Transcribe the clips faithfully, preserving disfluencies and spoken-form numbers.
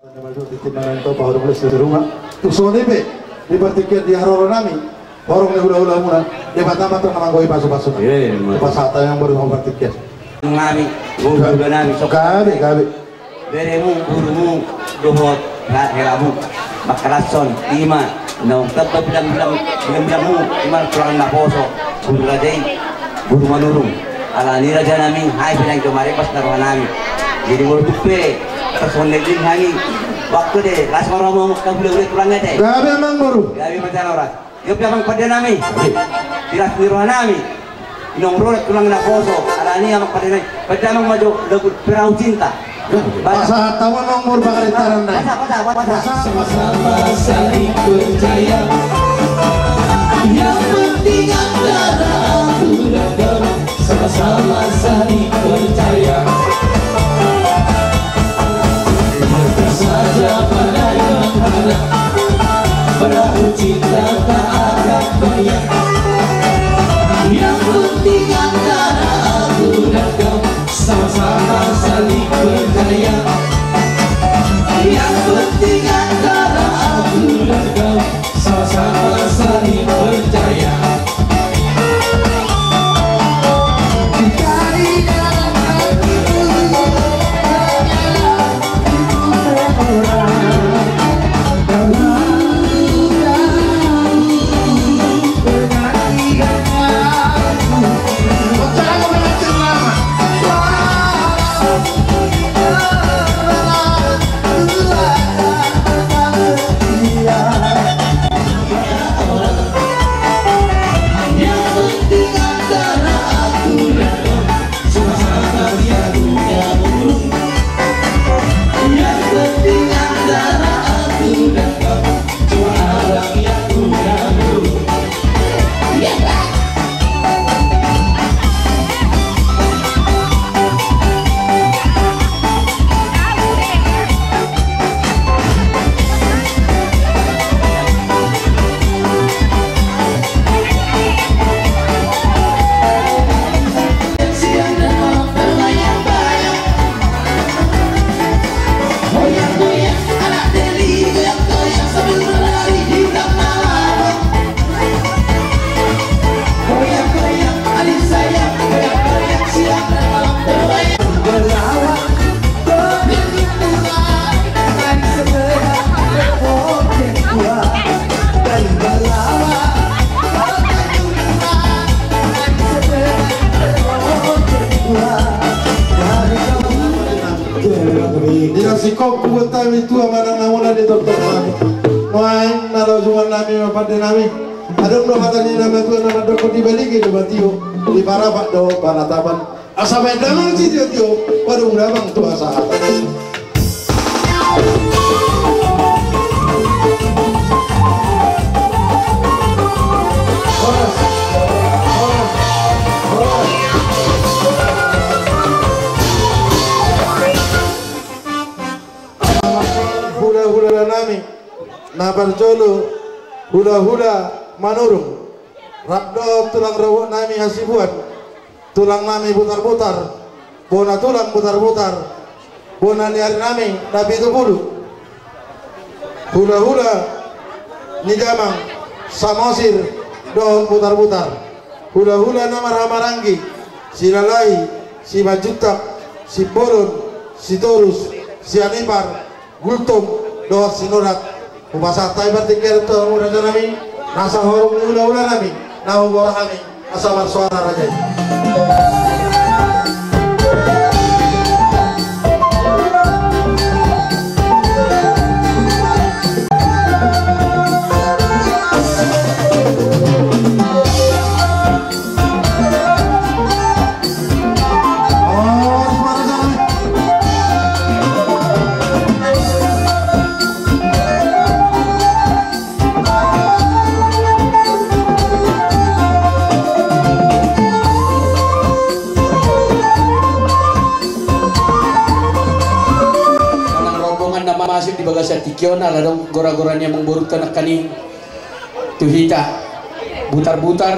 Di tim na naeng tong pahorong les di rumah. Tu songon i pe di partingkian di haroro nami, horong ni hula-hula muna, Debata ma tong na manggohi pasu-pasu. Iya, iya, betul. Pasahat hami amang boru tu partingkian. Nami, hula-hula nami, sok. Gabe, gabe. Beremu, borumu, dohot, ra-, helamu. Mangkalashon, ima, naung tamba bilang-bilang, bilang-bilangmu, ima tulang naposo, boru raja i, boru Manurung. Alani raja nami, hami pe naeng jo marembas na roha nami. Jadi molo tung pe tarsongon na i hami, waktu de, las ma rohamu angka hula-hula tulang i ate. Gabe amang boru. Gabe ma jala horas. Gabe amang pande nami. Gabe. Di las ni roha nami. Naung ro tulang naposo, alani amang pande nami. Pande amang ma jo lagu Perahu Cinta. Pasahat hamu amang boru pangarittaran nai. Pasahat, pasahat, pasahat. Sama-sama saling percaya. Yang penting antara aku dan kau sama-sama saling percaya. Biarkan saja badai menghantam, perahu cinta tak akan goyang. Yang penting antara aku dan kau sama-sama saling percaya. Yang penting antara aku dan kau sama-sama saling percaya. Kita di dalam hatiku hanyalah Ia singkop hubuat hami tu amanang na muna di tongtong nami. Nuaeng na laho junguan nami ma pande nami. Adong do hata ni na matua na mandok, dibalige do batio, diparapat do panatapan. Asa baen damang sitio-tio, padomu damang tu hasahatan. Hula-hula nami na parjolo, hula-hula Manurung, rap dohot tulang rorobot nami hasibuan, tulang nami Butarbutar, bona tulang Butarbutar, bona ni ari nami na pitu pulu. Hula-hula ni damang Samosir dohot Butarbutar. Hula-hula na marhahamaranggi, Silalahi, Simanjuntak, Simbolon, Sitorus, Sianipar, Gultom dohot Sinurat. Hupasahat hami partingkian tu hamu raja nami, nasa horong ni hula-hula nami na huboan hami, asa marsoara raja i. Manang rombongan na masuk di bagasan tingki on, ala adong gora-gora ni amang boru tu nangkaning tu hita. Butar-butar,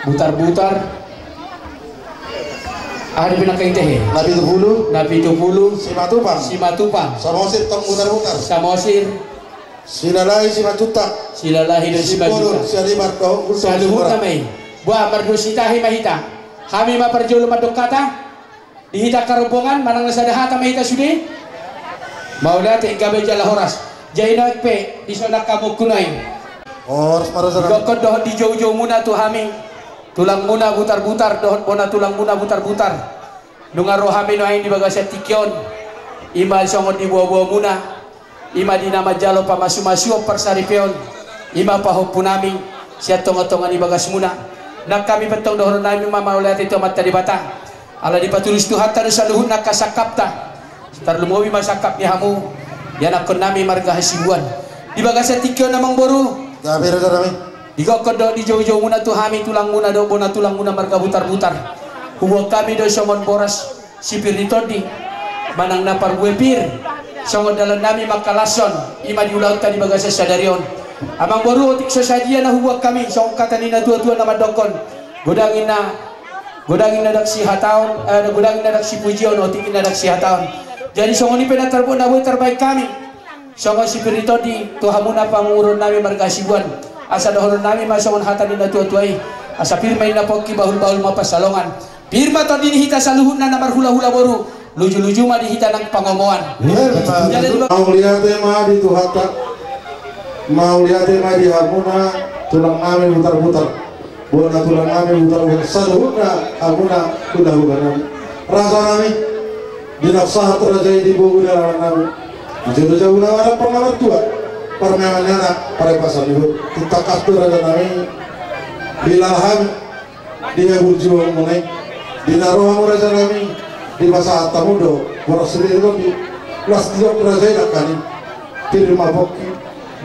butar-butar. Aha dope nangkin tahe? Na pitu pulu. Na pitu pulu. Simatupang. Simatupang. Samosir tong butar-butar. Samosir. Silalahi Simanjuntak. Silalahi dohot Simanjuntak. Simbolon Sialibar dohot Gultom. Saluhutna ma i. Boha, mardos ni tahi ma hita. Hami ma parjolo mandok hata. Di hita angka rombongan, manang na sada hata ma hita sude. Mauliate, gabe jala horas. Jadi nuaeng pe, dison angka mungkun nuaeng. Horas ma raja nami. Digokhon dohot dijoujoumuna tu hami. Tulangmuna Butarbutar, dohot bona tulangmuna Butarbutar. Nunga ro hami nuaeng di bagasan tingki on. I ma songon di boaboamuna. I ma di na manjalo pamasumasuon parsaripeon. I ma pahompunami sian tongatonga ni bagasmuna. Nang hami pe antong dohononnami ma mauliate tu Amanta Debata. Ala dipatulus Tuhanta do saluhutna angka sangkapta. Tarlumobi ma sangkap ni hamu ianakkonnami marga Hasibuan. Di bagasan tingki on, amangboru. Gabe, raja nami. Digokhon dohot dijoujoumuna tu hami tulangmuna dohot bona tulangmuna marga Butarbutar. Huboan hami do songon boras sipir ni tondi manang na parbue pir, songon dalannami mangkalashon, i ma di ulaonta di bagasan sadari on. Amangboru, otik so sadia na huboan hami, songon hata ni natuatua na mandokhon: Godang inna, godang inna ndang sihataon, eh, godang inna ndang sipujion, otik inna ndang sihataon. Jadi songon i pe na tarbo-, na boi tarbahen hami songon sipir ni tondi tu hamuna pamoruonnami marga Hasibuan. Asa dohononnami ma songon hata ni natuatua i: Asa pir ma inna pongki, bahulbahul ma pansalongan. Pir ma tondi ni hita saluhutna na marhulahula boru. Lujuluju ma di hita nang pangomoan. Mauliate ma di Tuhanta. Mauliate ma di hamuna tulangnami Butarbutar. Bona tulangnami Butarbutar, saluhutna hamuna hulahulanami. Rajanami, di na sahat raja i di bogu dalanannami. Di jolo jabu na marhampang na martua. Parmeangan ni anak, parepasan ni boru. Tungtangkas do, rajanami, hilala hami di haburjuonmuna i. Di na ro hamu, rajanami, dipasahat hamu do boras sipir ni tondi. Laos didok raja i nangkaning: Pir ma pongki,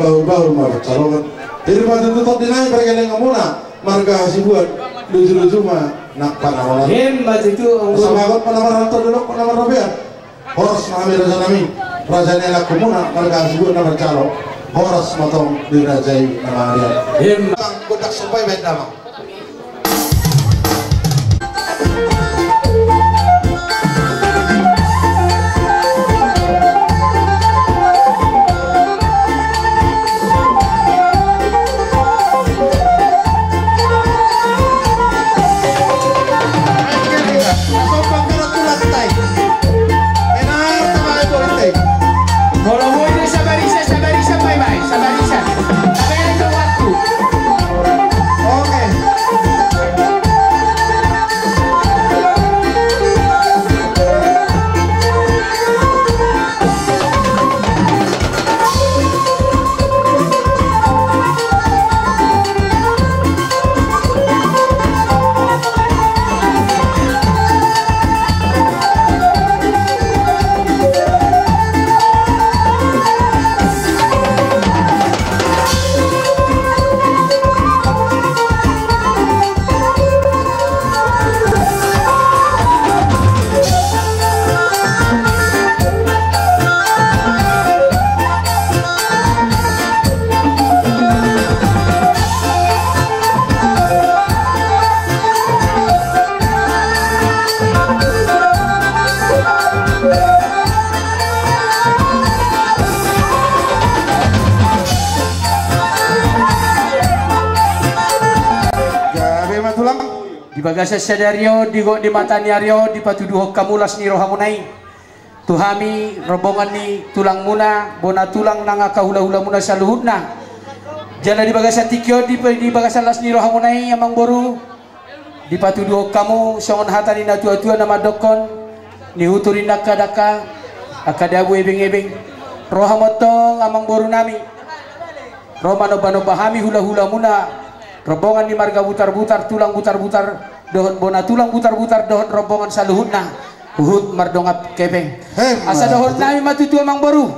bahulbahul ma pansalongan. Pir ma tutu tondinami pargellengonmuna marga Hasibuan, lujuluju ma nang pangomoan. Emma tutu, amangboru. Asa bagot ma na marhalto, dolok ma na marrobean. Horas ma hami, rajanami, raja ni anakkonmuna marga Hasibuan na manjalo. Horas ma tong di raja i na mangalean. Emma. Bang, gondang somba i baen damang. Molo boi do sabarisan, sabarisan, bye bye, sabarisan. Tabereng do waktu. Oke. Gabe ma tulang. Di bagasan sadari on, di go-, di mata ni ari on, dipatuduhon hamu las ni rohamuna i tu hami, rombongan ni tulangmuna, bona tulang nang angka hulahulamuna saluhutna. Jala di bagasan tingki on, di, di bagasan las ni rohamuna i, amangboru, dipatuduhon hamu songon hata ni natuatua na mandokhon: Nihutur inna angka dangka, angka dabu ebengebeng. Ro hamu antong, amangborunami. Ro manombanomba hami hulahulamuna, rombongan ni marga Butarbutar, tulang Butarbutar, dohot bona tulang Butarbutar, dohot rombongan saluhutna, huhut mardongan hepeng. Emma tutu. Asa dohononnami ma tutu, amangboru,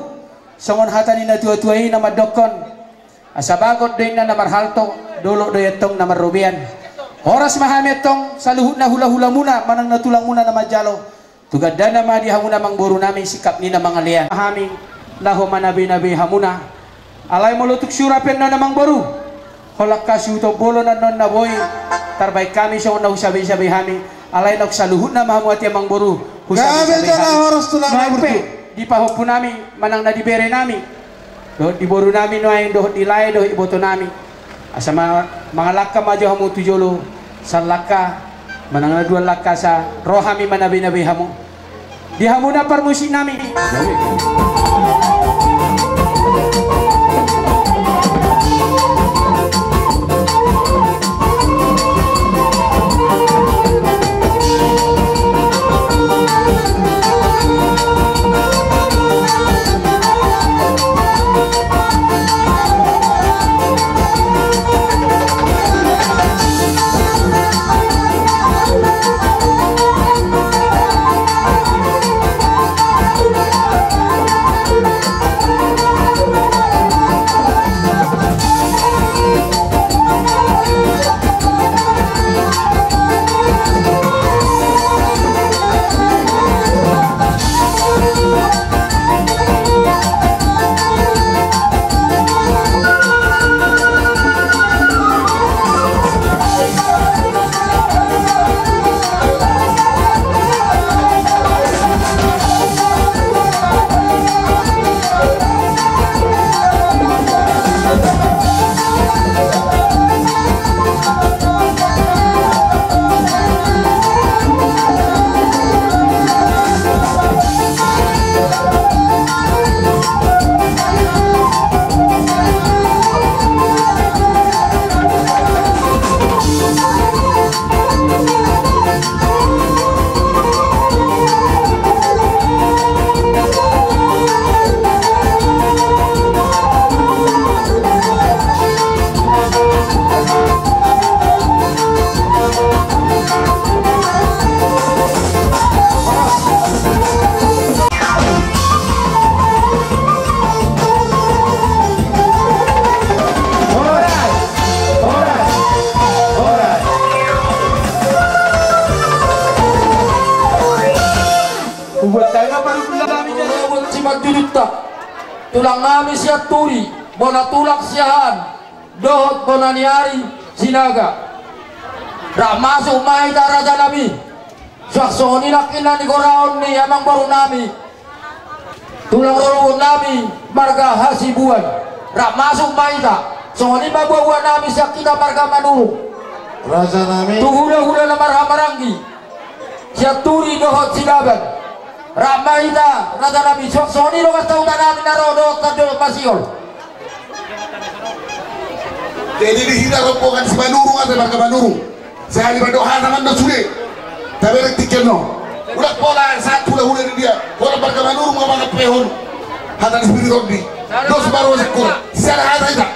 songon hata ni natuatua i na mandokhon: Asa bagot do inna na marhalto, dolok do i antong na marrobean. Horas ma hami antong saluhutna hulahulamuna manang na tulangmuna na manjalo. Tu gandana ma di hamuna, amangborunami, singkap ni na mangalean. Hami laho manabenabe hamuna. Alai molo tung sura pe annon, amangboru, holan hasuhuton bolon annon na boi tarbahen hami songon na husabeisabe hami. Alai naung saluhutna ma hamu ate amangboru. Gabe jala horas tulang na burju. Di pahompunami manang na di berenami dohot di borunami nuaeng dohot di lae dohot ibotonami. Asa ma mangalangka ma jo hamu tu jolo, sallangka manang na dua langka asa ro hami manabe-nabe hamu. Di hamuna parmusiknami. Horas, horas, horas. Hubuat hami ma parhundul nami jala hubuat simanjujungta tulang nami Sianturi, bona tulang Siahaan dohot bona ni ari Sinaga. Rap masuk ma hita raja nami. Suang songon i nangkin na nigoraon ni amangboru nami, tulang rorobot nami marga Hasibuan. Rap masuk ma hita. Songon i ma buabua nami sian hita marga Manurung. Raja nami. Tu hulahula na marhahamaranggi Sianturi dohot Silaban. Rap ma hita raja nami. Suang songon i do marsahuta nami na ro dohot tando masihol. Jadi di hita rombongan si Manurung ate marga Manurung. Sahali mandok hata mandok sude. Taberek tingki on. Ulang pola sahat hulahula di dia. Pola marga Manurung ma mangampehon hata ni sipir tondi. Dos baru sekura. Sisada hata hita.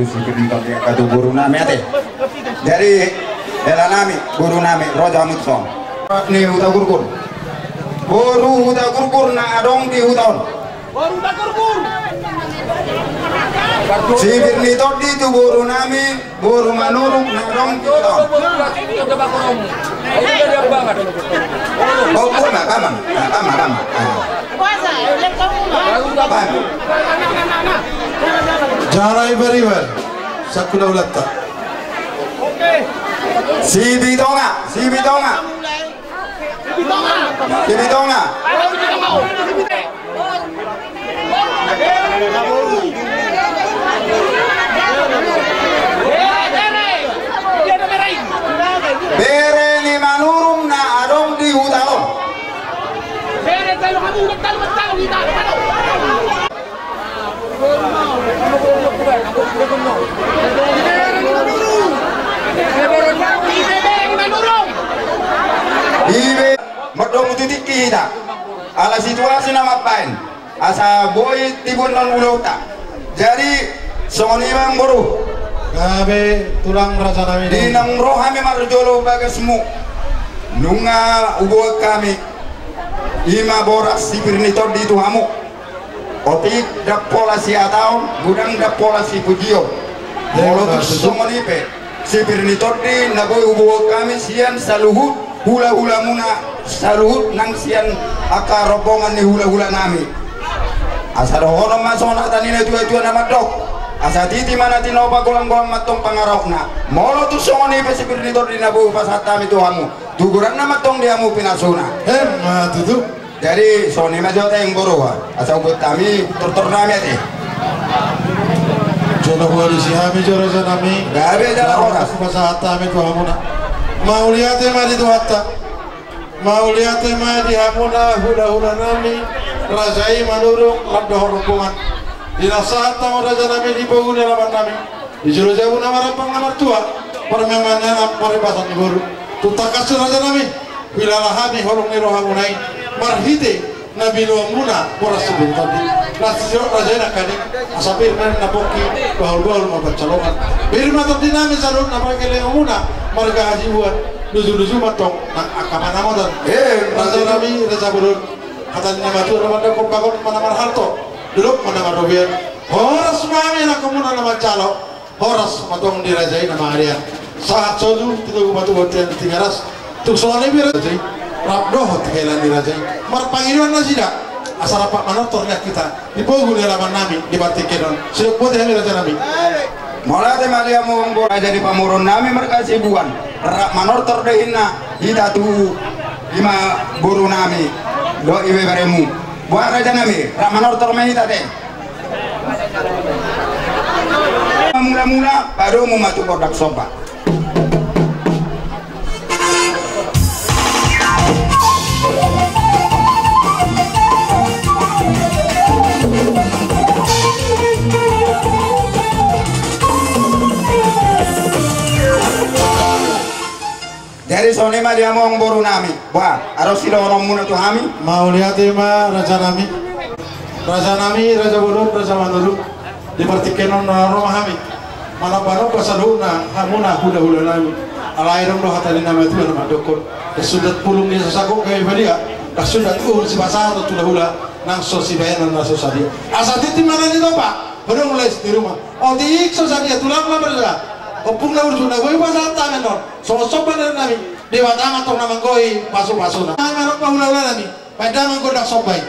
Sipir ni tondi angka tu boru nami ate. Jadi hela nami, boru nami, ro hamu tu son. Ni Hutagurgur. Boru Hutagurgur na adong di huta on. Sipir ni tondi tu boru nami, boru Manurung na adong di huta on. Bau pun ma, pamang, pamang, pamang. Jala iberiber, sakula ulanta. Sibitonga, Sibitonga. Sibitonga. Bere ni Manurung na adong di huta on. Ibe, mandok tu tingki hita. Ala situasi na mambaen. Asa boi tibu non ulaonta. Jadi songon i ma amang boru. Gabe tulang raja nami. Di naung ro hami marjolo bagasmu. Nunga huboan hami. I ma boras sipir ni tondi tu hamu. Otik ndang pola sihataon, godang ndang pola sipujion. Molo tung songon i pe, sipir ni tondi na boi huboan hami sian saluhut hulahulamuna, saluhut nang sian angka rombongan ni hulahula nami. Asa dohonon ma songon hata ni natuatua na mandok. Asa titi ma na tinopa, golanggolang ma antong pangarahutna. Molo tung songon i pe sipir ni tondi na boi hupasahat hami tu hamu. Tu godangna ma antong di hamu pinasuna. Emma tutu. Jadi songon i ma jo ate amang boru, asa huboan hami tortor nami ate. Jolo hualusi hami jo raja nami. Gabe jala horas. Pasahat hami tu hamuna. Mauliate ma di Tuhanta. Mauliate ma di hamuna hulahula nami. Raja i Manurung lam dohot rombongan. Di na sahat hamu raja nami di pogu ni alaman nami. Di jolo jabu na marampang na martua, parmeaman ni anak, paribasan ni boru. Tung tangkas do raja nami, huilala hami holong ni rohamuna i, marhite na binoanmuna boras sipir ni tondi. Las jo raja i nangkaning, asa pir na pongki, bahulbahul ma pansalongan. Pir ma tondi nami saluhutna pargellengonmuna, marga Hasibuan, lujuluju ma antong nang angka pangamotan. Eh, raja nami, raja bolon, hata ni na matua na mandok, bagot ma na marhalto, dolok ma na marrobean. Horas ma hami anakhonmuna na manjalo. Horas ma antong di raja i na mangalean. Sahat solu, tinogu ma tu bontean Tigaras. Tung songon i pe raja i, rap dohot hela ni raja i, marpangidoan nasida asa rap manortor nian hita di pogu ni alaman nami di partingkian on. Sidok boti hami raja nami. Mauliate ma di hamu amang boru, raja ni pamoruon nami marga Hasibuan. Rap manortor do ninna hita tu i ma boru nami dohot ibeberemu. Boha raja nami, rap manortor ma hita ate. Mula-mula padomu ma tu Gondang Somba. Jadi songon i ma di hamu amang boru nami. Bah, adong sidohononmuna tu hami? Mauliate ma raja nami. Raja nami, raja bolon, raja Manurung. Di partingkian on na ro ma hami manombanomba saluhutna hamuna hulahula nami. Alai adong do hata ni na matua na mandokkon: Ndang sundat pulung ni so sangkot gabe badia, ndang sundat uhum sipasahaton tu hulahula nang so sibahenon na so sadia. Asa titi ma na nitopa, adong lais di ruma. Otik so sadia tulang na marga, ompung na burju na boi pasahat hami annon. Songon somba ni raja nami, Debata ma antong na manggohi pasupasuna. Nang manang pahulahula nami, baen damang Gondang Somba i.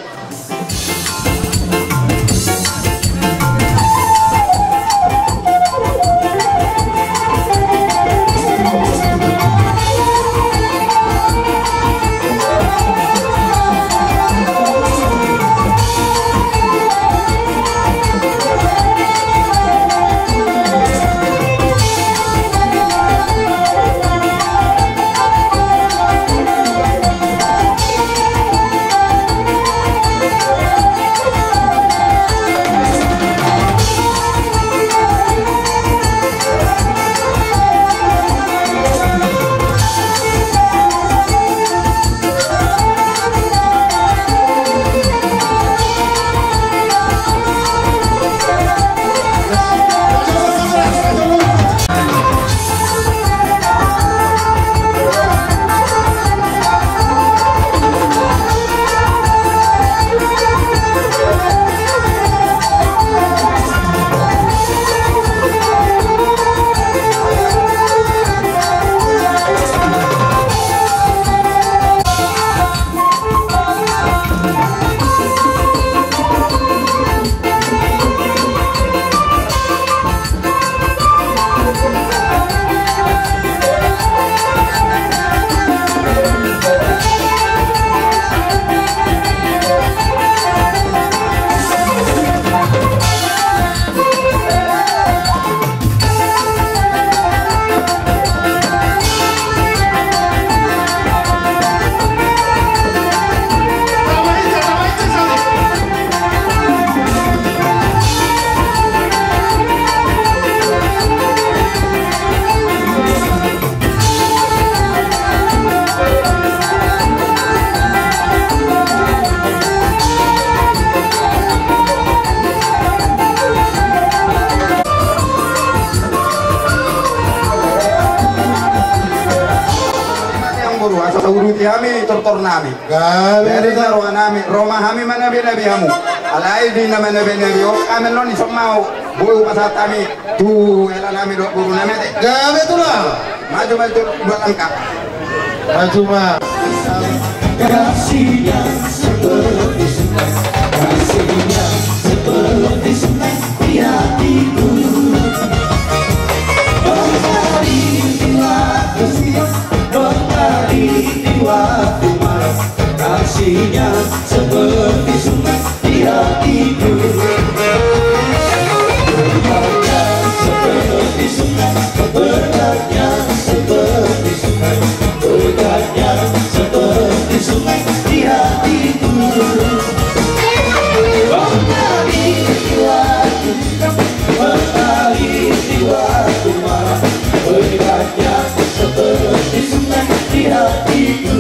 Asa uruti hami tortor nami. Gabe. Jadi na roha nami, ro ma hami manabi-nabi hamu. Alai di na manabi-nabi on, hami non i sombau. Boi hupasahat hami tu hela nami dohot boru nami ate. Gabe tulang. Maju, maju, dua langkah. Maju ma. Kasihnya seperti sungai, kasihnya seperti sungai di hatiku. Mengalir di waktu siang, mengalir di waktu malam, kasihnya seperti sungai di hatiku. Berkatnya seperti sungai, berkatnya seperti sungai, berkatnya seperti sungai di hatiku. Mengalir di waktu, mengalir di waktu malam, berkatnya seperti sungai di hatiku.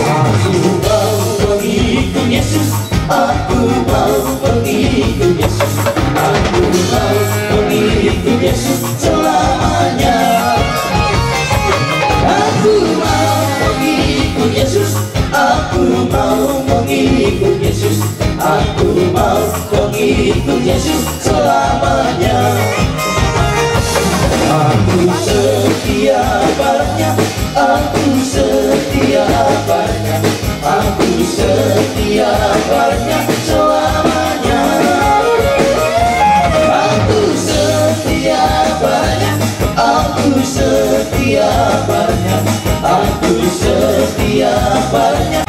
Aku mau mengikut Yesus. Aku mau mengikut Yesus. Aku mau mengikut Yesus selamanya. Aku mau mengikut Yesus. Aku mau mengikut Yesus. Aku mau mengikut Yesus selamanya. Aku setia padanya. Aku setia padanya. Aku setia padanya selamanya. Aku setia padanya. Aku setia padanya. Aku setia padanya.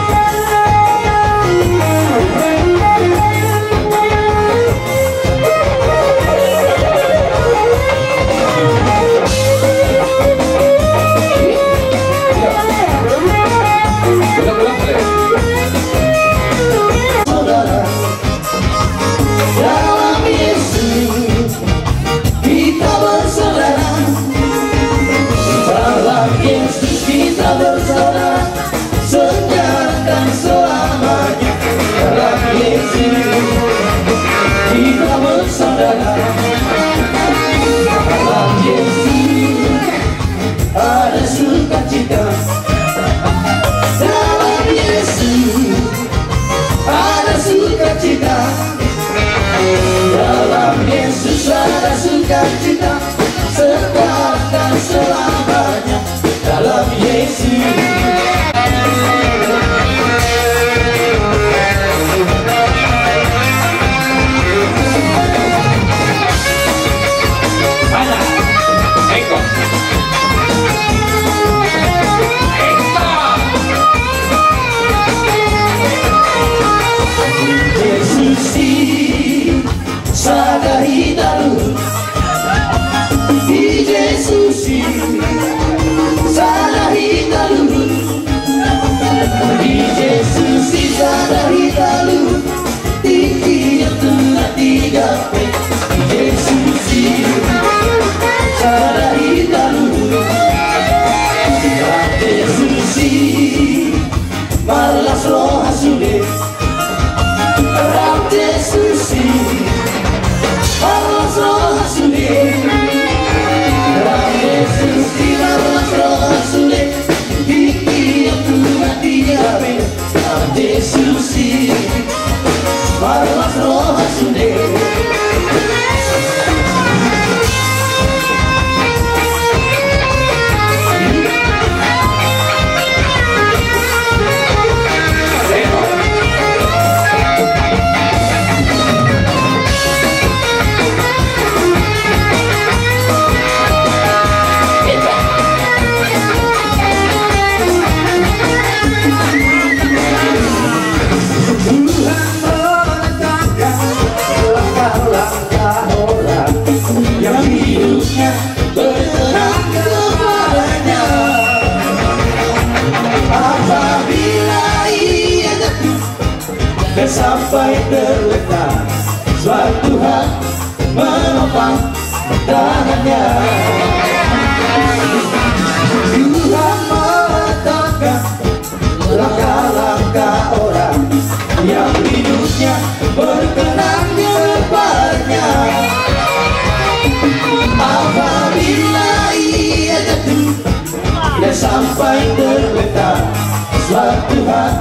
Saudara, dalam Yesus kita bersaudara. Dalam Yesus kita bersaudara. Sekarang dan selamanya. Dalam Yesus kita bersaudara. Dalam Yesus ada sukacita. Dalam Yesus ada sukacita. Dalam Yesus ada sukacita. Sekarang dan selamanya. Dalam Yesus. Yesus i sada hita luhut. Di Jesus i sada hita luhut. Di Jesus i sada hita luhut. Tingki tu na tiga pe. Di Jesus i sada hita luhut. Di Jesus i marlas roha sude. Dalam Jesus Sampai terletak, sebab Tuhan menopang tangannya. Tuhan menetapkan langkah-langkah orang yang hidupnya berkenan kepada-Nya. Apabila ia jatuh, dia sampai terletak, sebab Tuhan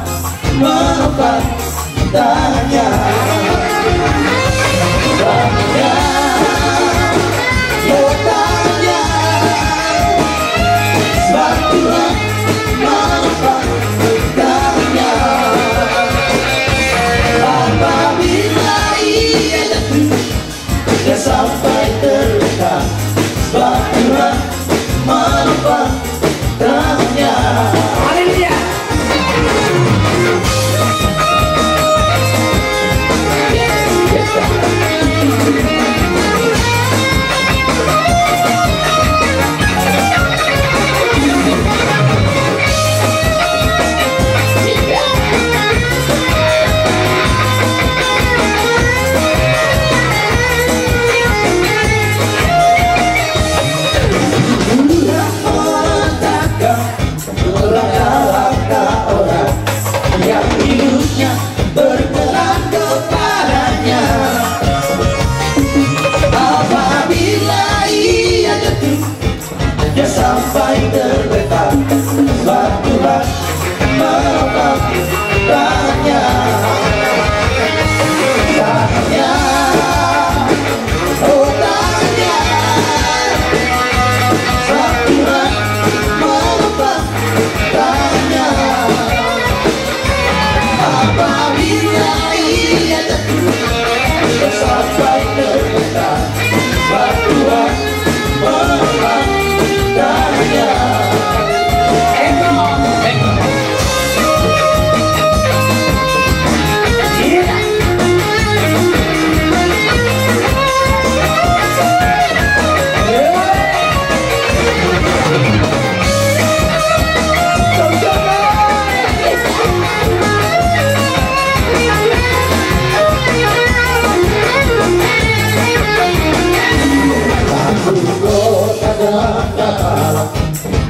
menopang tangannya. Tangannya, ya, tangannya. Sebab Tuhan menopang tangannya. Apabila ia jatuh, dia sampai terletak, sebab Tuhan menopang tangannya. Haleluya. Langkah-langkah orang yang hidupnya berkenan kepada-Nya. Apabila ia jatuh, dia sampai terletak, sebab Tuhan menopang tangannya. Tangannya, oh, tangannya. Sebab Tuhan menopang tangannya. Apabila ia jatuh, sampai terletak, sebab Tuhan menopang tangannya.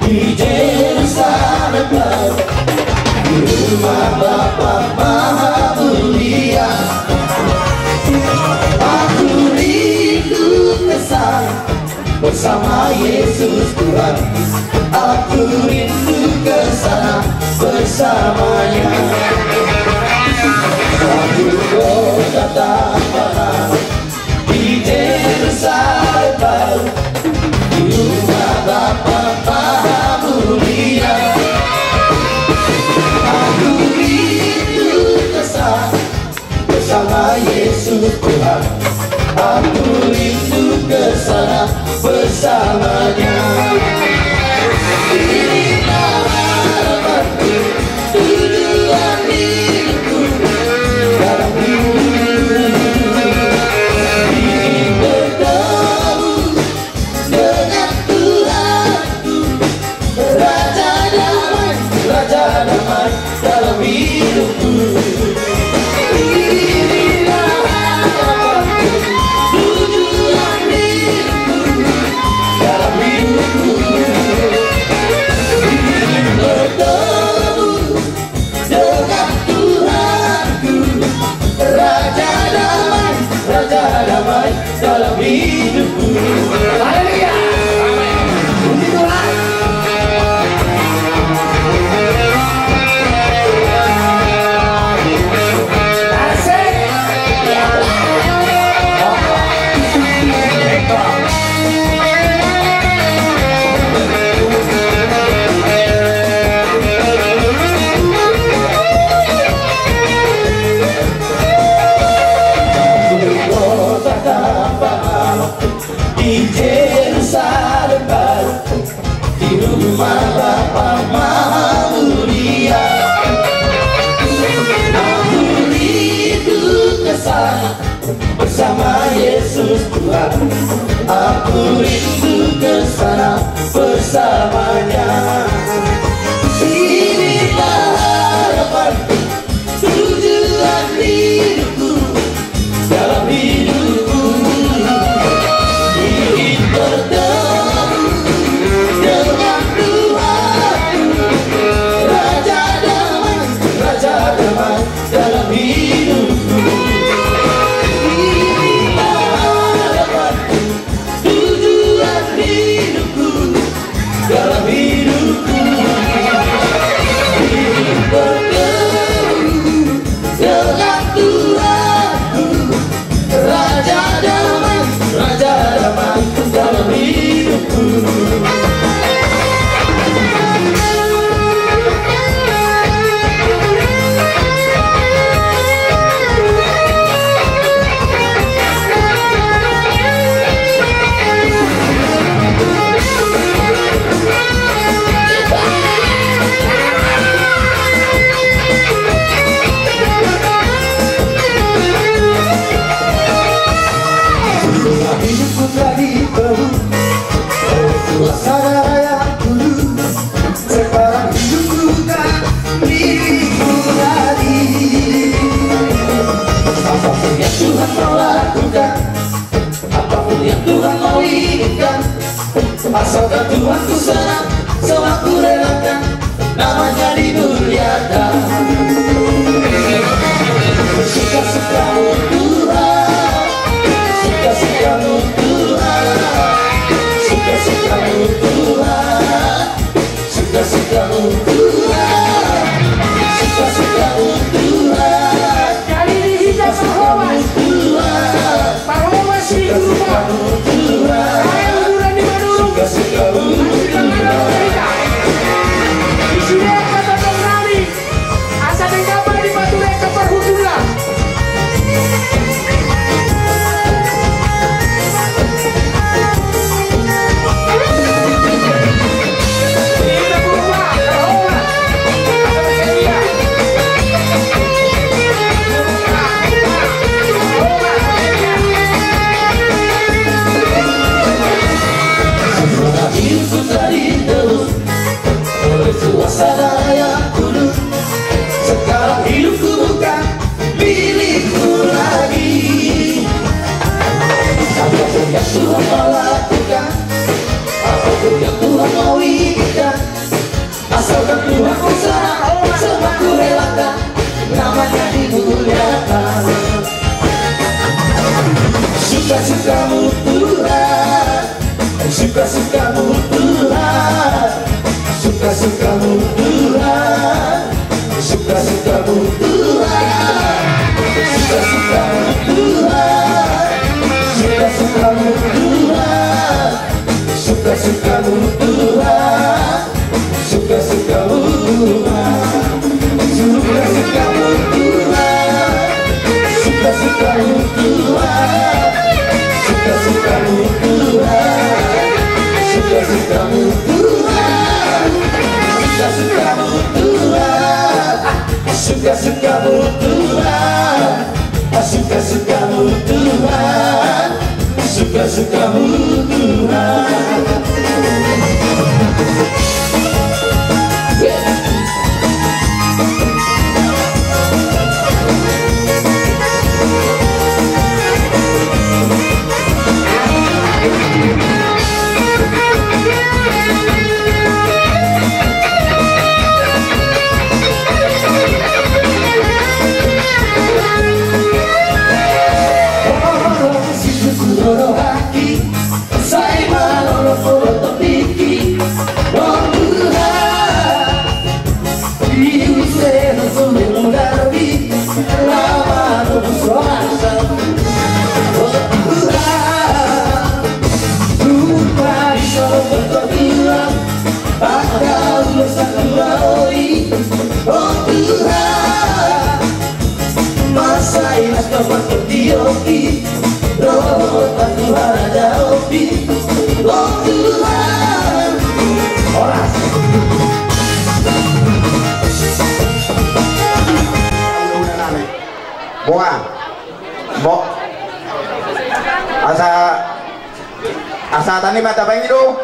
Di Jerusalem Baru, di rumah Bapa Maha Mulia, aku rindu ke sana bersama Yesus Tuhan. Aku rindu ke sana bersama-Nya. Satu kota tanpa nama, di Jerusalem Baru, di rumah Bapa Maha Mulia. Aku rindu ke sana bersama Yesus Tuhan. Aku rindu ke sana bersama-Nya. Inilah harapanku, tujuan hidupku, dalam hidupku ingin bertemu dengan Tuhanku, Raja damai, Raja damai dalam hidupku. Inilah harapanku, tujuan hidupku, dalam hidupku ingin bertemu dengan Tuhanku, Raja damai, Raja damai dalam hidupku. Haleluya. Amin. Puji Tuhan. Asik. Di Jerusalem Baru, di rumah Bapa Maha Mulia. Aku rindu ke sana bersama Yesus Tuhan. Aku rindu ke sana bersama-Nya. Inilah harapanku, tujuan Hidupku, dalam hidupku, ingin bertemu dengan Tuhan, Raja Damai, Raja Damai dalam hidupku. Inilah harapanku, tujuan hidupku, dalam hidupku, ingin bertemu dengan Tuhanku, Raja Damai, Raja Damai dalam hidupku. Hidupku telah dibelenggu oleh kuasa darah yang kudus. Sekarang hidupku bukan milikku lagi. Apapun yang Tuhan mau lakukan, apapun yang Tuhan mau inginkan, asalkan Tuhan ku senang, semua ku relakan, namanya dimuliakan. Suka-sukamu Tuhan, suka-sukamu Tuhan, suka-sukamu Tuhan, suka-sukamu Tuhan, suka-sukamu Tuhan. Kali ini kita suka-sukamu Tuhan. Parhobas di Gurubak. Ayo, uduran di Manurung. Masih kemana kita? Di sini apa tentang rani? Asa dengkapa di Batu Reka parhutula. Oleh kuasa darah yang kudus, sekarang hidupku bukan milikku lagi. Apapun yang Tuhan mau lakukan, apapun yang Tuhan mau inginkan, asalkan Tuhan ku senang, semua ku relakan, namanya dimuliakan. Suka-sukamu Tuhan, suka-sukamu Tuhan, suka-sukamu Tuhan, suka-sukamu Tuhan, suka-sukamu Tuhan, suka-sukamu Tuhan, suka-sukamu Tuhan. Suka-sukamu Tuhan, suka-sukamu Tuhan, suka-sukamu Tuhan, suka-sukamu Tuhan, suka-sukamu Tuhan, suka-sukamu Tuhan. Suka-sukamu Tuhan, suka-sukamu Tuhan. Sai malolo polo topiki, o Tuhan. Iuse no sude mudarbi, lama no busoasa. O Tuhan, lupa di solo pertotuan, bakal ulos satu laoi. O Tuhan, masa inas no pertioki, rohota Tuhan ada opi. O Tuhan. Horas. Boa. Bo. Asa, asa tani mata bangi do.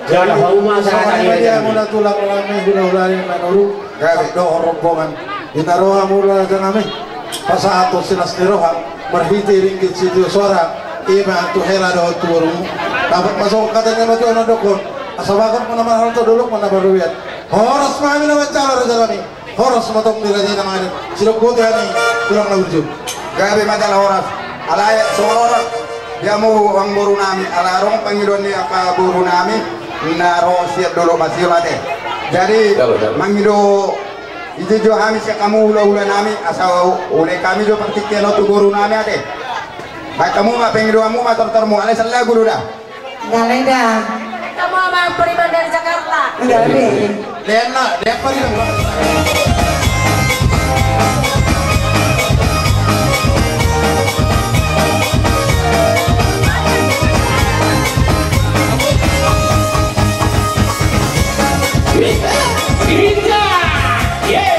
Jala hauma asa tani mata. Mula tulang lami, hula-hula ni Manurung. Gabe dohot rombongan. Ina roha mula tangami. Pasahat ho silas ni roha marhite ringgit sitio soara, i ma tu hela dohot tu borumu. Dapot ma songon hata ni natuatua na mandok on: Asa bagot ma na marhalto, dolok ma na parrobean. Horas ma hami na manjalo, raja nami. Horas ma tong di raja i na mangadopi. Sidok botima ni tulang na burju. Gabe ma jala horas. Alai songon on, di hamu amangboru nami, ala adong pangidoan ni angka boru nami na ro sian dolok, masihol ate. Jadi, mangido, ijo-ijo hami sian hamu hulahula nami, asa ulaon hami jo partingkian on tu boru nami ate. Baen hamu ma pangidoanmu ma, tortormu, alai sala guru da. Nggak ada. Kamu sama Beriman dari Jakarta. Nggak ada. Lena, dia apa dia? Gerindra, ye.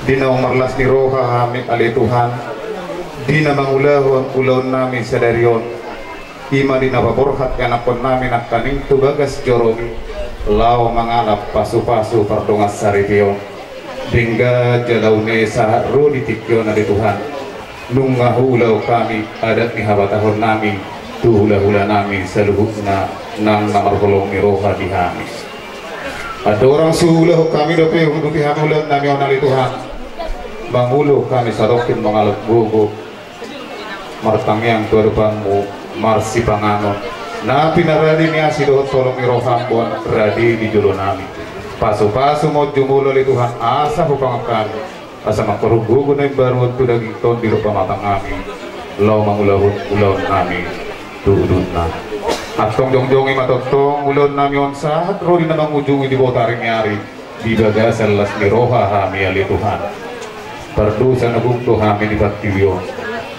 Di na marlas ni roha hami ale Tuhan, di na mangulahon ulaon nami sadari on, i ma di na paborhat ianakkon nami nangkaning tu bagas joro i, laho mangalap pasupasu pardongansaripeon. Denggan jala une sahat ro di tingki on ale Tuhan. Nunga huulahon hami adat ni habatahon nami tu hulahula nami saluhutna nang na marholong ni roha di hami. Andorang so huulahon hami dope hudupi hami ulaon nami on ale Tuhan, mangolu hami satongkin mangalap gogo martangiang tu adopanmu marsipanganon na pinarade ni asi dohot holong ni roham on rade di jolo nami. Pasupasu ma on jumolo ale Tuhan asa hupangan hami, asa mangkorhon gogo na imbaru on tu daging tondir pamatang nami, laho mangulahon ulaon nami tu udutna. Antong jongjong i ma tongtong ulaon nami on sahat ro di na mangujungi di botari ni ari, di bagasan las ni roha hami ale Tuhan. Pardosa na gok do hami di partingkian on.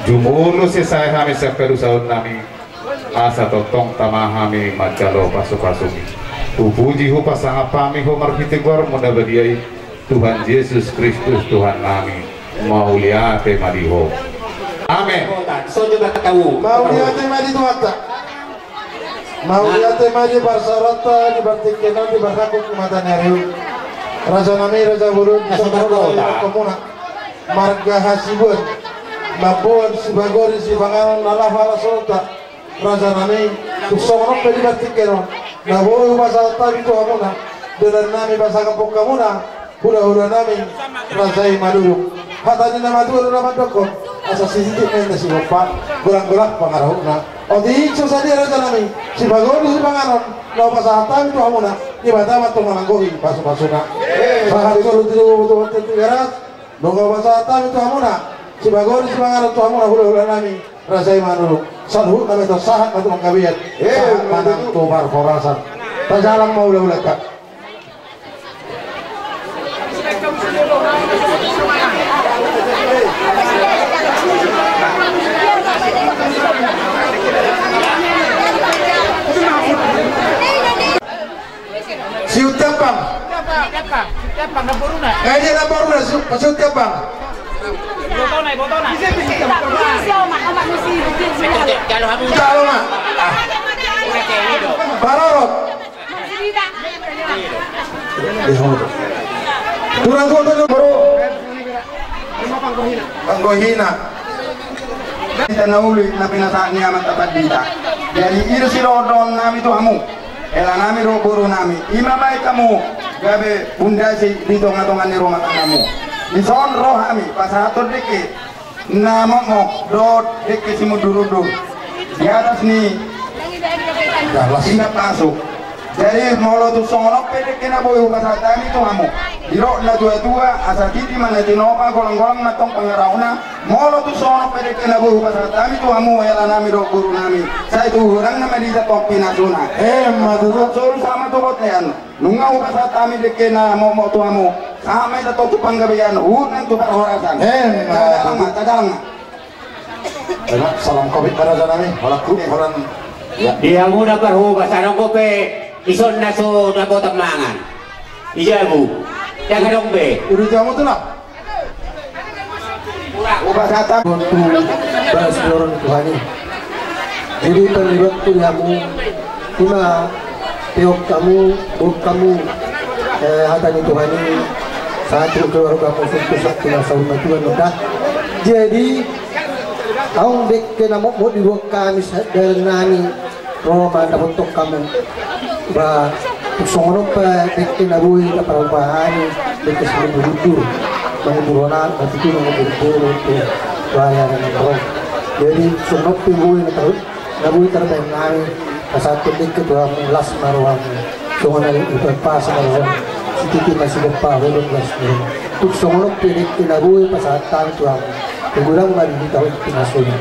Jumolo sesa hami sian hadosaon nami, asa tongtong tama hami manjalo pasupasumi. Hupuji hupasangap hami ho marhite goarmu na badia i, Tuhan Jesus Kristus Tuhan nami. Mauliate ma di ho. Amen. Mauliate ma di Tuhanta. Mauliate ma di parsaoranta di partingkian on di parhangkuk ni mata ni ari on. Raja nami, raja bolon, di songon na nidok hamuna, marga Hasibuan, mamboan sibagori sipanganon na laho ala songonta. Raja nami, tung songon on pe di partingkian on na boi hupasahat hami tu hamuna, Dohononnami basa kampung hamuna, hulahula nami, raja i Manurung. Hata ni na matua do na mandokkon, asa sititi ma inna sigompa, golanggolang pangarahutna. Otik so sadia raja nami, sipagori sipanganon na hupasahat hami tu hamuna, Debata ma antong manggohi pasupasuna. Sahat solu tu tubu tu Tigaras. Nunga hupasahat hami tu hamuna, sipagori sipanganon tu hamuna hulahula nami, raja i Manurung. Saluhutna ma i, sahat ma tu panggabean, sahat ma nang tu parhorasan. Tajalang ma hulahulanta. Siuntempang. Siuntempang, siuntempang, namboruna. Eh, dia namboruna, siu-, siuntempang. Ibotona, ibotona. Jalo ma. Ah. Parorot. Turang kota nomor. Panggohina. Hita na uli na pinasahat ni amanta pandita. Jadi i do sidohonon nami tu hamu. Hela nami dohot boru nami, i ma baen hamu gabe pundasi di tongatonga ni rumah tanggamu. Dison ro hami pasahathon dengke na mokmok dohot dengke simundurundur di atas ni indak pasu. Jadi molo tung songon on pe dengke na boi hupasahat hami tu hamu, didok natuatua, asa titi ma na tinopa, golanggolang ma antong pangarahutna. Molo tung songon on pe dengke na boi hupasahat hami tu hamu hela nami dohot boru nami, sai tu godang ni mandita antong pinasuna. Emma tutu. Solu sahat ma tu bontean. Nunga hupasahat hami dengke na mokmok tu hamu, sahat ma hita antong tu panggabean, huhut nang tu parhorasan. Emma tutu. Tajalang ma, tajalang ma. Emma, salam covid ma raja nami, holan covid, holan. Ya. Di hamu na parhobas, adong dope dison na so dapotan mangan di jabu? Ndang adong be. Udah jamu tu lah. Uba sata. Untuk balas dorong Tuhan i. Jadi terlibat tu hamu, ima peok hamu, bok hamu, eh, hata ni Tuhan i, satu keluarga hamu, satu, satu na saur matua, mudah. Jadi adong dengke na mokmok diboan hami, sadari nami ro mandapothon hamu. Ba, tung songon on pe dengke na boi taparombahan, dengke simundur-undur. Mangundur anak, mangundur boru, tu baya na naeng ro. Jadi songon on pe boi na tahu, na boi tarbaen nami pasahathon dengke tu hamu, las ma rohamu. Songon na i, hupasahat ma rohamu. Sititi ma sigompa, holan las ma rohamu. Tung songon on pe dengke na boi pasahat hami tu hamu, godang ma di hita pinasuna.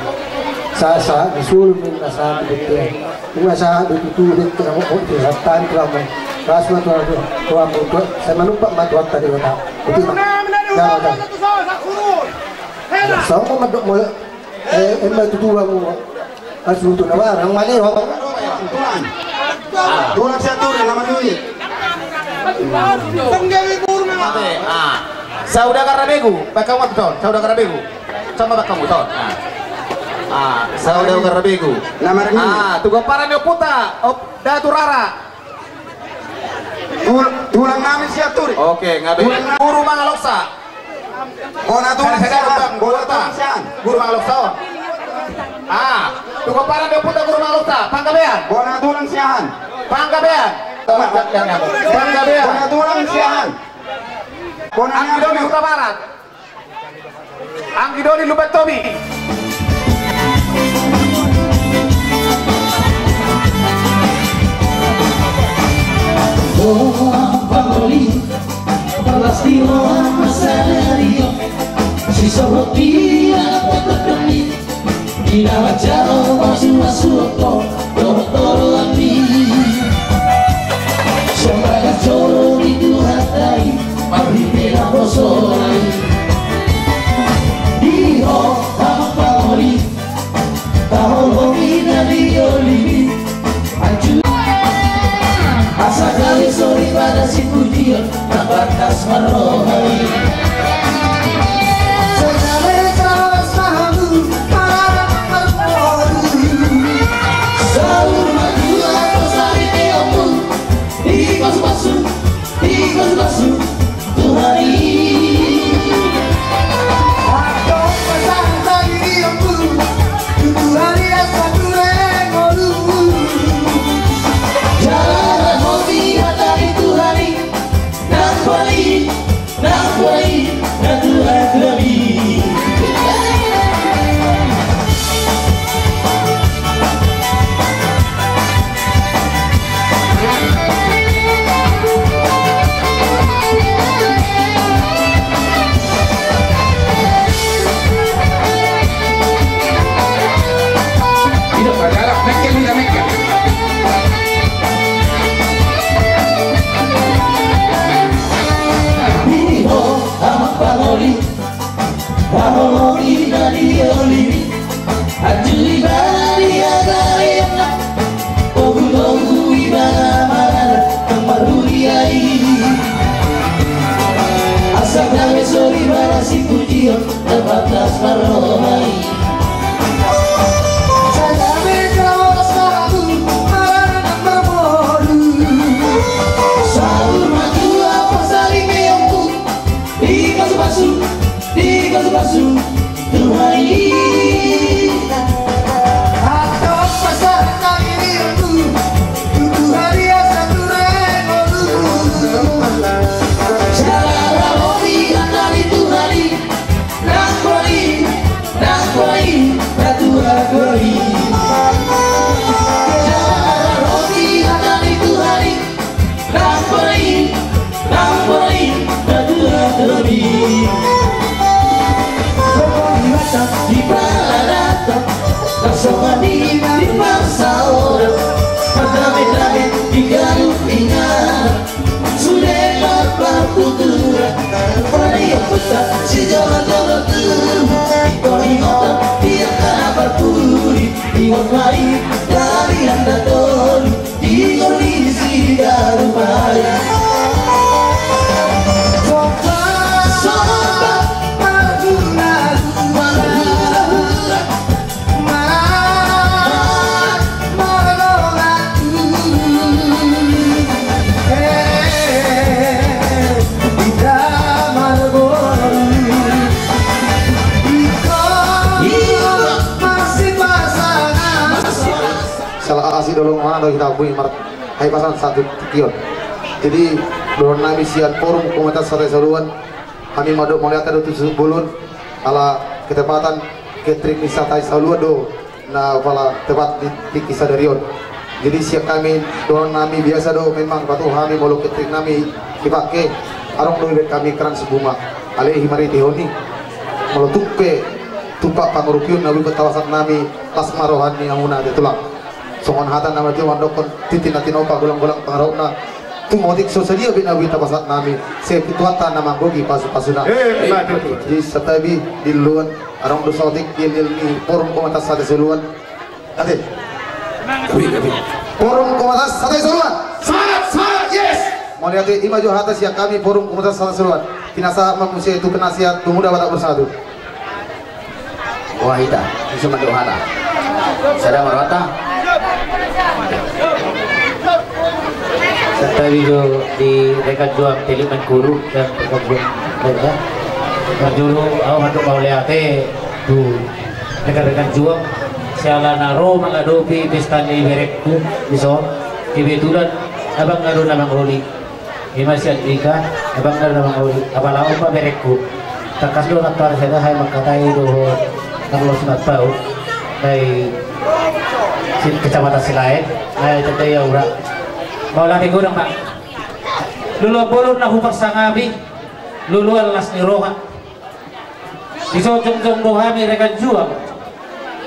Sahat-sahat ni solu ma inna sahat ni bontean. Ima sahat do tutu dengke na mokmok dipasahat hami tu hamu. Las ma tu hamu, tu hamu, tu, sai manumpak ma Tuhanta Debata. Otik ma. Dang, dang. Songon mandok molo, eh, emma tutu hamu. Asa tutu na barang male ho. Tulang. Ah. Tulang Sianturi na manuni. Ah. Saudagar Rabegu, baen hamu ton, Saudagar Rabegu. Sama baen hamu ton. Ah. Ah, Saudagar Rabegu. Na marnini. Ah, tu pomparan ni ompunta, Om Datu Rara. Tul-, tulang nami Sianturi. Oke, nga be. Tulang na- Guru Mangaloksa. Bona tulang Siahaan. Bona tulang Siahaan. Guru Mangaloksa on. Ah, tu pomparan ni ompunta Guru Mangaloksa. Panggabean. Bona tulang Siahaan. Panggabean. Panggabean. Bona tulang Siahaan. Bona Anggi Doli, Hutabarat. Anggi Doli, Lumbantobi. Oh, Amang Pangoli, las ni roham ma sadari on, sisohot di anak pangkatami. Di na manjalo masumasu ho dohot oroanmi. Sian bagas joro ni Tuhanta i, marhite naposona i. Di ho, Amang Pangoli, taholongi na di olimi. Anju. Asa gabe sori pada si pujion na pantas marroha i. Segala salah saham, para marroha i. Saur matua atau sari teomu, dipasupasu, dipasupasu. Tuhan i. Antong pasahat hami di ompu, tu Tuhan i asa ture ngolu. Jala rangkot i hata ni Tuhan i, Aholongi na di oli, anju ibana di agaleonna, togu-togu ibana marada, na maruli ai. Asa gabe sori ibana sipujion, na pantas marroha i. Sai gabe na horas sahat tu marana na marmolu. Saur matua pasaring eonku, dipasu-pasu, dipasu-pasu Tuhan i. Antong pasahat hami eonku tu Tuhan i asa ture ngolu. Jala ramoti hata ni Tuhan i. Nang boi, nang boi, na tua-tua i. Jala ramoti hata ni Tuhan i. Nang boi, nang boi, na tua-tua i. Di paradaton, na songon i di parsaoran, pardame-dame di ganup inganan. Sude marpartuturan, pala di ompunta sijolo-jolo tubu. Ingkon ingoton di angka na parpudi, ingot ma i dari na tolu, di ngolu ni siganup ari. Somba, somba, marhura-hura. Sala asi dolong mana do hita bui mar hai pasan satu tion. Jadi dohon nami sian Forum Komunitas Sate Saluan, hami mandok mauliate do tu bolon ala ketepatan ketrik ni Sate Saluan do na pala tepat di tingki sadari on. Jadi sian hami dohon nami biasa do memang patuh hami molo ketrik nami dipake, adong do ibaen hami keran sibuma. Alai i marhite hon i molo tung pe tumpak pangurupion na boi patapasan nami, las ma roha ni hamuna ate tulang. Songon hata na matua mandokkon, tintin na tinopa, golang-golang pangarahutna. Tung otik so sadia be na boi tapasahat nami, sai Tuhanta na manggohi pasu-pasuna. Eh, betul. Jadi santabi di luan, adong do saotik di, di, di Forum Komunitas Sate Saluan. Ate. Gabe, gabe. Forum Komunitas Sate Saluan. Semangat, semangat, yes. Mauliate, i ma jo hata sian hami Forum Komunitas Sate Saluan. Pinasahat ma muse tu penasihat pemuda Batak Bersatu. Wah, hita, bisa mandok hata. Sada ma rohanta. Santabi jo di rekan juang Teluk Mengkudu dan rekan juang lainna. Parjolo, au mandok mauliate tu rekan-rekan juang siala na ro mangadopi pesta ni berengku dison. Kebetulan abangna do na mangoli. I ma si Andika, abangna do na mangoli, apala on ma berengku. Tangkas do nantoari sada hami mangkatai dohot na lolos na tau, na i si-, Kecamatan Silaen, na i tanda ia ura. Mauliate godang ma. Luluan bolon na huparsangapi, luluan las ni roha. Dison jongjong do hami rekan juang.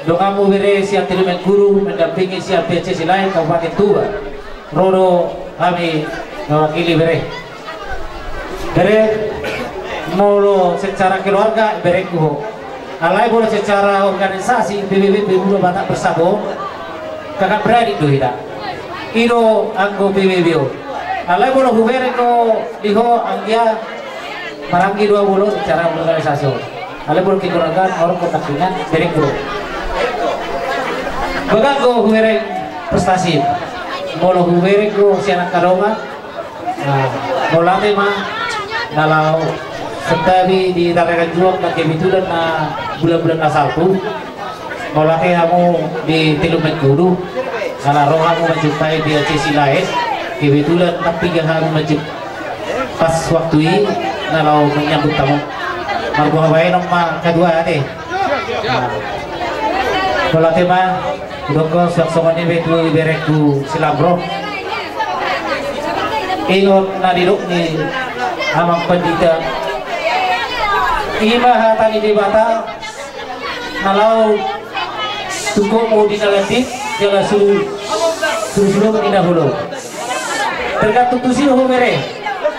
Donganmu bere sian Teluk Mengkudu mendampingi sian P C Silaen Kabupaten Toba. Ro do hami mewakili bere. Bere, molo secara keluarga berengku ho. Alai molo secara organisasi P B B Pemuda Batak Bersatu, kakak beradik do hita. I do anggo P B B on. Alai molo hubereng do di ho anggia maranggi do au molo secara organisasi on. Alai molo kekeluargaan, molo pendampingan, berengku do. Begang do hubereng prestasi. Molo hubereng do sian angka dongan. Nah, mauliate ma na laho santabi di rekan juang na kebetulan na bulan-bulan na salpu. Mauliate hamu di Teluk Mengkudu, ala ro hamu manjumpai di P C Silaen, kebetulan na piga hamu manjum-, pas waktu i na laho menyambut hamu. Marboha baenon ma kadua ate. Nah. Mauliate ma, hudok songon i be tu iberengku si Lamro. Ingot na nidok ni amang pandita. I ma hata ni Debata, na laho tungkotmu di na landit, jala suru, suru-suru di na holo. Tergantung tusi do ho bere.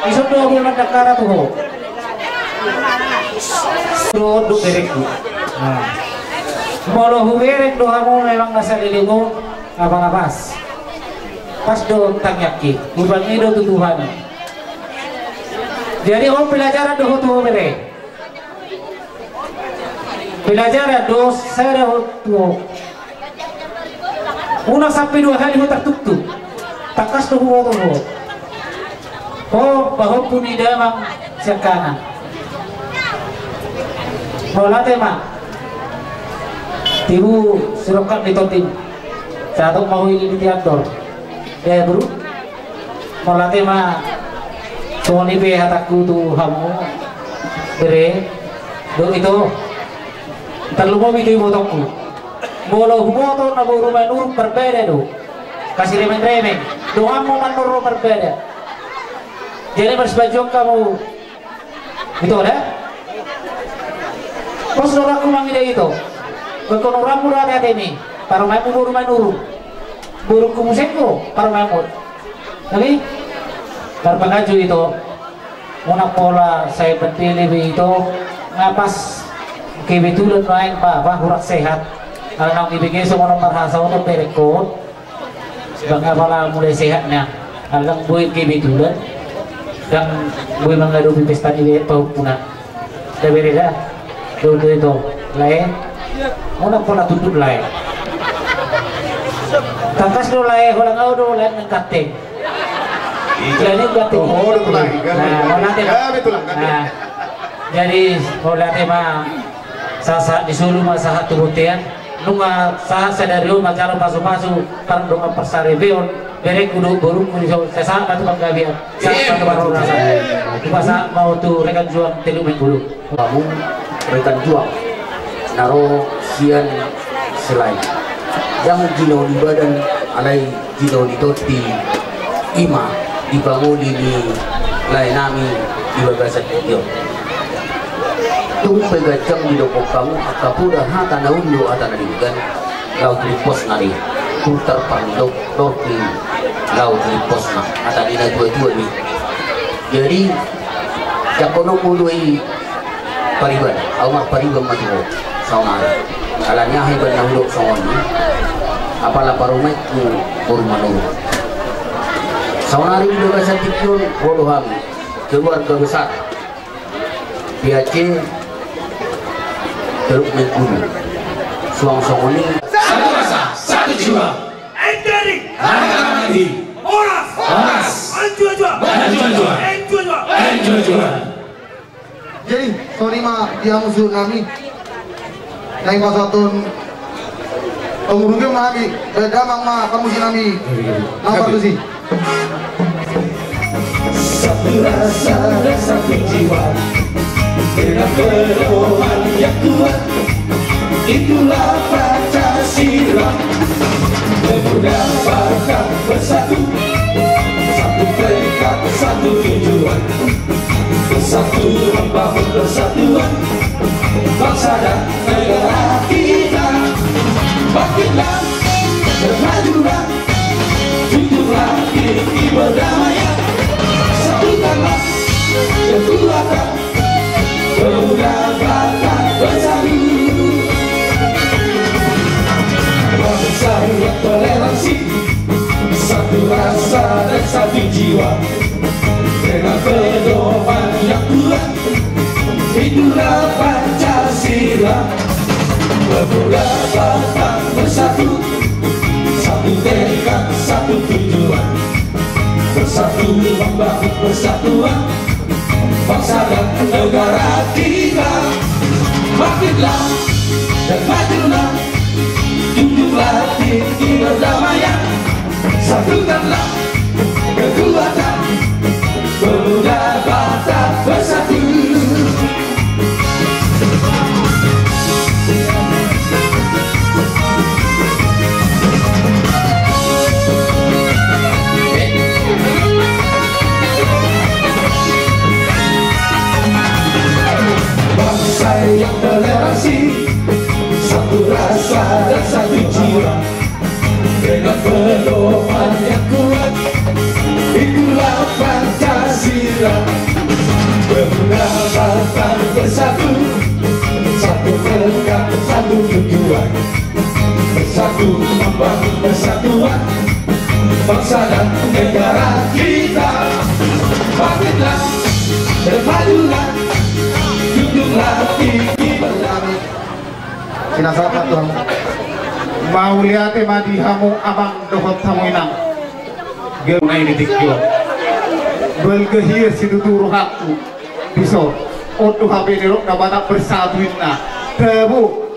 Dison do ho bere mandangkara tu ho. Dohot berengku. Molo hubereng do hamu memang na saleleng on, apala pas. Pas do tangiangki, hupangido tu Tuhan. Jadi on pelajaran do ho tu ho bere. Pelajaran do sada ho tu ho. Unang sampe dua hali ho tartuktuk. Tangkas do huboto ho. Ho pahompu ni damang siangkangan. Mauliate ma. Tibu sirongkap ni tonding. Sahat ma ho i di tiandor. Ya, Bro. Mauliate ma. Songon i pe hatangku tu hamu. Bere. Dohot ito. Tarlumobi tu ibotongku. Molo huboto na boru Manurung, marbada do. Kasi remeng-remeng. Donganmu Manurung marbada. Jadi marsipajuang hamu. Ito da. Pos do rohangku mangida ito. Ingkon urammu do ate-atemi. Parumaenmu boru Manurung. Borungku muse ingkon parumaenmu. Jadi marpanganju ito. Unang pola sai pendele be ito, nga pas kebetulan nuaeng ba, ba hurang sehat. Ala naung ibege songon on marhasauton berengkon. Ba nga pala mulai sehat na. Ala naung boi kebetulan. Ndang boi mangadopi pesta ni be pahompuna. Da bere da. Dohot do ito. Lae. Unang pola tunduk lae. Tangkas do lae, holan au do lae nang kanteng. Jadi berarti. Oh, udah pulang. Nah, mauliate ma. Gabe tulang, gabe. Nah, jadi mauliate ma, sahat-sahat ni solu ma sahat tu bontean. Nunga sahat sadari on ma jalo pasu-pasu, pardongan parsaripeon, berengku dohot borungku di son, sahat ma tu panggabean, sahat ma tu parhorasan. Hupasahat ma tu rekan juang Teluk Menggulung. Hamu rekan juang na ro sian Selae. Ndang jinaon ni badan alai jinaon ni tondi, i ma di pangoli ni laenami di bagasan tingki on. Tung pe ganjang didok hamu angka poda hata na uli dohot hata na denggan, laho tu limposna do i. Tung tarpandok dohot i laho tu limposna, hata ni na tua-tua do i. Jadi, jangkononmu do i pariban, au marpariban ma tu ho saonari. Alani aha iban na hudok songon i? Apala parumaenku boru Manurung. Saonari di bagasan tingki on ro do hami, keluarga besar P A C Teluk Menggulung. Suang songon i. Satu rasa, satu jiwa. Endari. Harga mati. Horas. Horas. Anjua-jua. Anjua-jua. Enjua-jua. Enjua-jua. Jadi, songon i ma di hamu suhut nami. Naeng pasahaton pangurunggi ma hami, baen damang ma pamusi nami. Nang partusi. Satu rasa dan satu jiwa, dengan pedoman yang kuat, itulah Pancasila. Pemuda Batak bersatu, satu tekad, satu tujuan. Bersatu membangun persatuan bangsa dan negara kita. Bangkitlah dan majulah, junjunglah tinggi perdamaian. Satukanlah kekuatan pemuda Batak bersatu. Bangsa yang toleransi, satu rasa dan satu jiwa. Dengan pedoman yang kuat, itulah Pancasila. Pemuda Batak bersatu, satu tekad, satu tujuan. Bersatu membangun persatuan bangsa dan negara kita. Bangkitlah dan majulah, junjunglah tinggi perdamaian. Satukanlah kekuatan pemuda Batak bersatu. Bangsa yang toleransi, satu rasa dan satu jiwa. Dengan pedoman yang kuat, itulah Pancasila. Pemuda Batak bersatu, satu pegang satu tujuan. Bersatu membangun persatuan, bangsa dan negara kita. Bangkitlah, bermajulah, junjunglah tinggi. Sinasahat Tuhan. Mauliate ma di hamu amang dohot hamu inang. Gabe na i di tingki on. Balga hian situtu rohangku. Dison. On do hape didok na Batak bersatu inna. Tabo.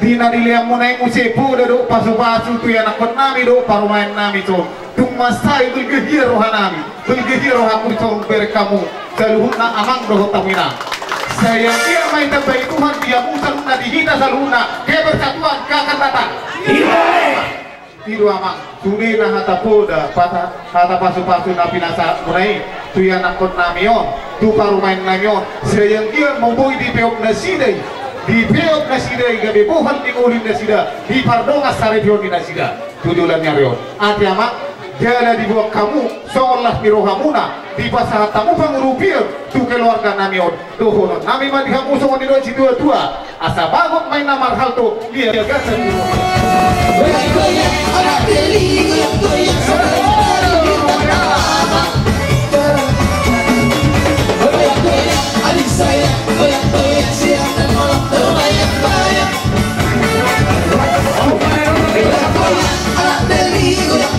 Di na dileanmuna i muse poda do pasupasu tu ianakkonnami dohot parumaennami dison. Tung mansai balga hian rohanami. Balga hian rohangku dison bereng hamu saluhutna amang dohot hamu inang. Sai anggiat ma ditambai Tuhan di hamu saluhutna, di hita saluhutna. Kebersatuan, gagah Batak. Iya. I do amang, sudena hata poda, hata pasupasu na pinasahatmuna i tu ianakkonnami on, tu parumaennami on. Sai anggiat ma boi dipeop nasida i, dipeop nasida i gabe bohal ni ngolu ni nasida di pardongan saripeon ni nasida tu joloan ni ari on. Ate amang, jala diboan hamu songon las ni rohamuna, dipasahat hamu pangurupion tu keluarganami on. Dohononnami ma di hamu songon nidok ni situatua: Asa bagot ma inna marhalto, liat gasa di roha. Horas, horas, horas. Horas. Horas.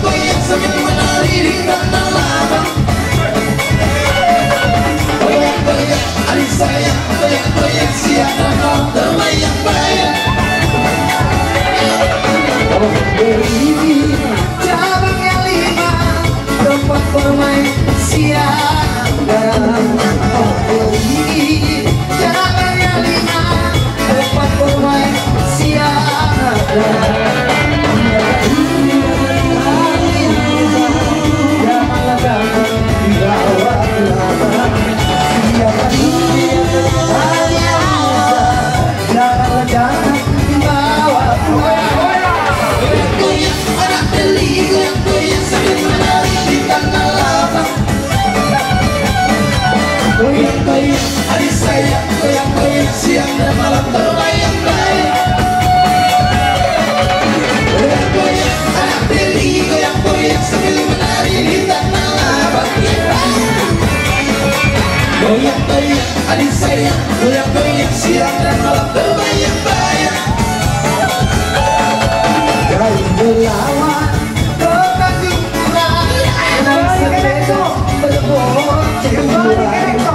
Horas. Horas. Horas. Horas. Horas. Horas. Horas. Horas.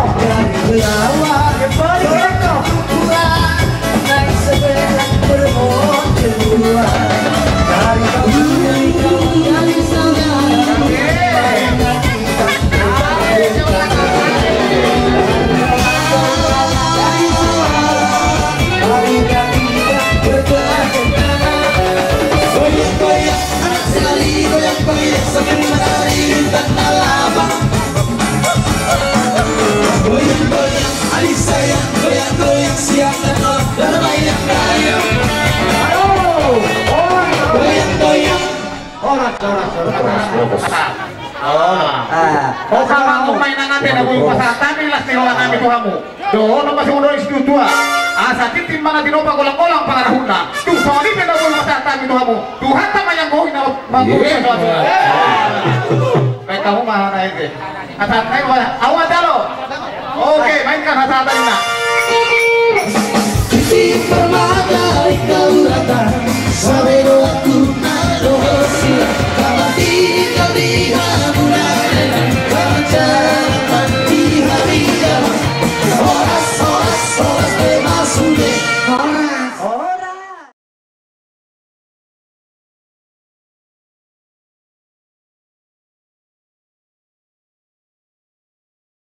Horas. Horas. Dohonon ma songon nidok ni situatua: Asa tintin ma na tinopa, golanggolang pangarahutna. Tung songon i pe na boi pasahat hami tu hamu. Tuhanta ma na manggohi na manggohi. Baen hamu ma na ende. Asa na i ma au ma jalo. Oke, mainkan hasahatan na.